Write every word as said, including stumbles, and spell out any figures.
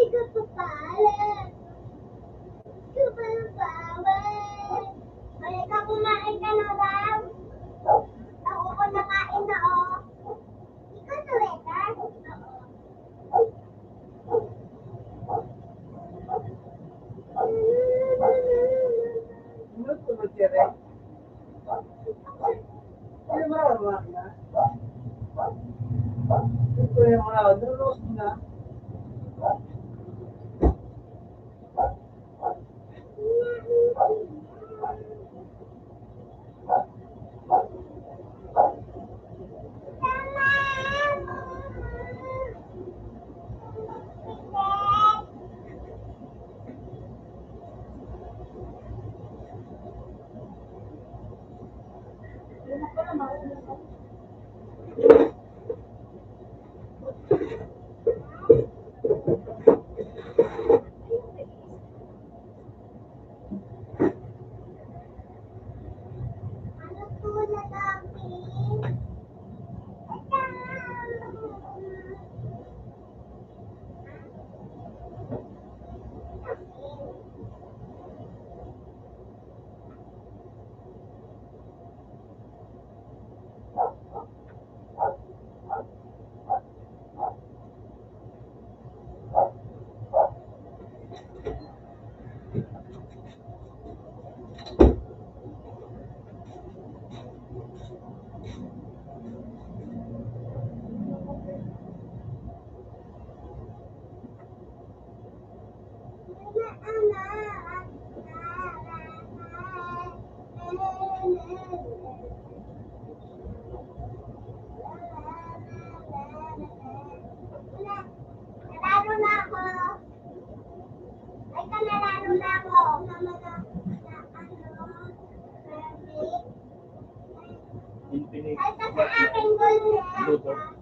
Kapapala. Kapapala. Halika, kumain ka na daw. Ako, kumakain na, oh. Ikaw, Toreta? Ano to, Gutierrez? Hindi mo na, wala na. Ito yung mga, dulos na. Nararo na ako. Ay, ka nararo na ako. Mama na, na ano, perfect. Infinite. Ay, ka sa akin, gol na. Luto.